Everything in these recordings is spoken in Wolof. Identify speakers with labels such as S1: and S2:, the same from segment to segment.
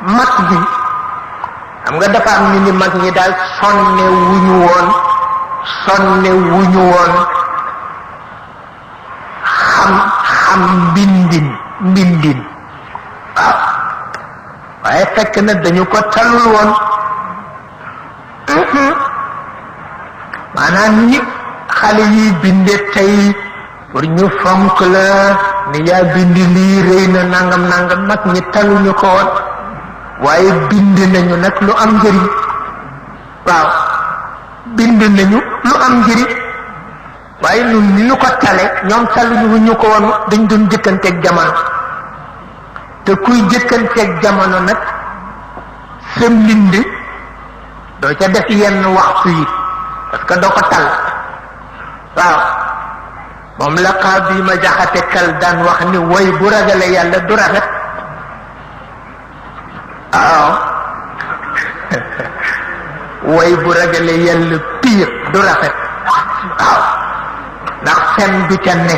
S1: mag ñi xam nga dafa am ñu ni mag ñi daal sonne wuñu woon xam mbindin waaw waaye fekk na dañu ko talul woon maanaam ñi xale yi binde tey pour ñu fonk la ni yaa bindi lii rëy na nangam mag ñi taluñu ko woon waaye bind nañu nag lu am njëriñ waaw bind nañu lu am njëriñ waaye ñun ni ñu ko tale ñoom taluñu ko woon dañ doon jëkkanteeg jamono te kuy jëkkanteeg jamono nag sa mbind doo ca def yenn waxtu yi parce que doo ko tal waaw moom la Qaadi ma Jaxate Kal daan wax ni woy bu ragale yàlla du rafet waaw woy bu ragale yàlla piir du rafet waaw ndax fen du ca ne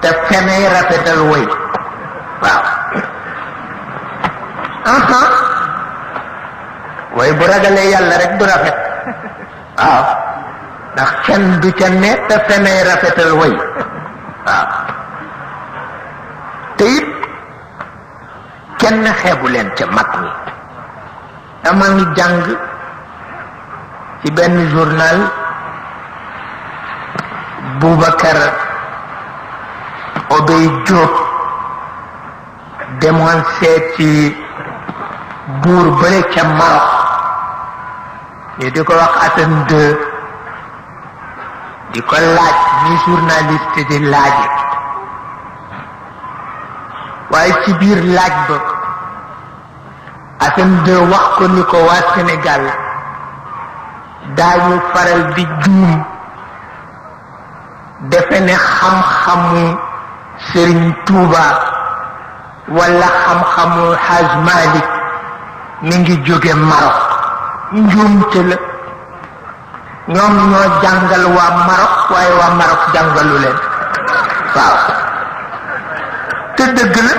S1: te fenay rafetal woy waaw woy bu ragale yàlla rek du rafet waaw ndax fen du ca ne te fenay rafetal woy waaw te it kenn xeebu leen ca mag ñi dama ngi jàng ci benn journal Boubacar Obey Diop demoon seeti buur bële ca Maroc ñu di ko wax Hassan II di ko laaj ni journaliste di laaje waaye ci biir laaj ba Hassan II wax ko ni ko waa Sénégal daañu faral di juum defe ne xam-xamu Serigne Touba wala xam-xamu Haj Malik mi ngi jóge Maroc njuumte la ñoom ñoo jàngal waa Maroc waaye waa Maroc jàngalu leen waaw te dëgg la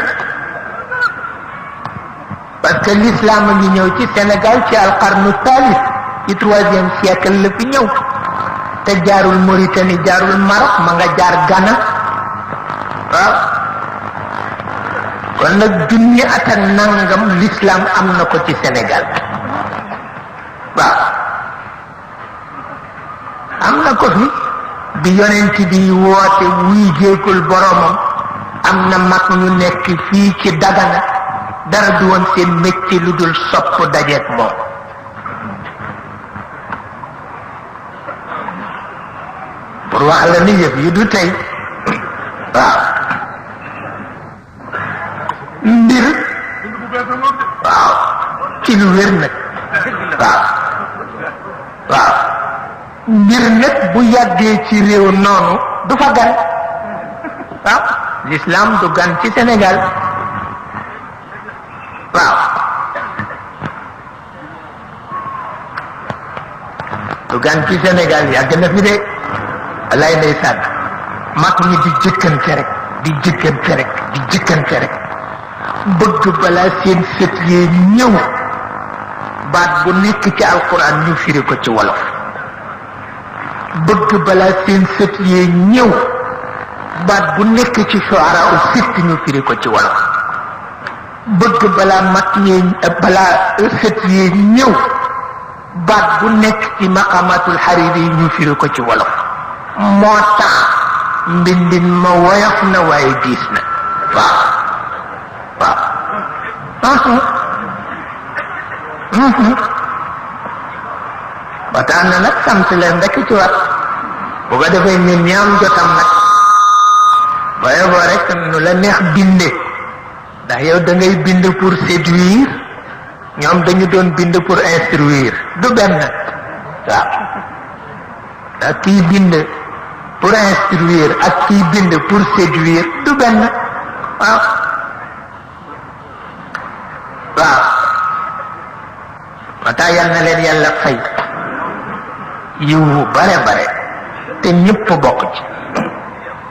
S1: parce que l'islam a ngi ñëw ci Sénégal ci alqarnu thalith ci 3e siècle la fi ñëw te jaarul Mauritanie jaarul Maroc ma nga jaar Ghana waaw kon nag junni at ak nangam l'islam am na ko ci Sénégal waaw am na ko fi bi yonent bi woote wuy jéegul boromam am na mag ñu nekk fii ci Dagana dara du woon seen métier lu dul sopp dajeek moom pour wax la ni yëf yi du tey waaw mbir waaw ci lu wér nag waaw mbir nag bu yàggee ci réew noonu du fa gan waaw l'islam du gan ci Sénégal waaw du gan ci Sénégal yàgg na fi de lay ndeysaan mag ñi di jëkkante rek bëgg balaa seen sët yee ñëw baat bu nekk ci alquran ñu firi ko ci wolof bëgg balaa seen sët yee ñëw baat bu nekk ci shuara u sitt ñu firi ko ci wolof bëgg balaa sët yee ñëw baat bu nekk ci maqamatul hariri ñu firi ko ci wolof moo tax mbindin ma woyof na waaye diis na waaw ba tax na nag sant leen rek ci wat bu ko defee ñun ñi am jotam nag booye boo rek nu la neex binde ndax yow da ngay bind pour séduire ñoom dañu doon bind pour instruire du benn waaw ndax kii bind pour instruire ak kii bind pour séduire du benn waaw mata yal na leen yàlla fay yiwu bare bare te ñëpp bokk ci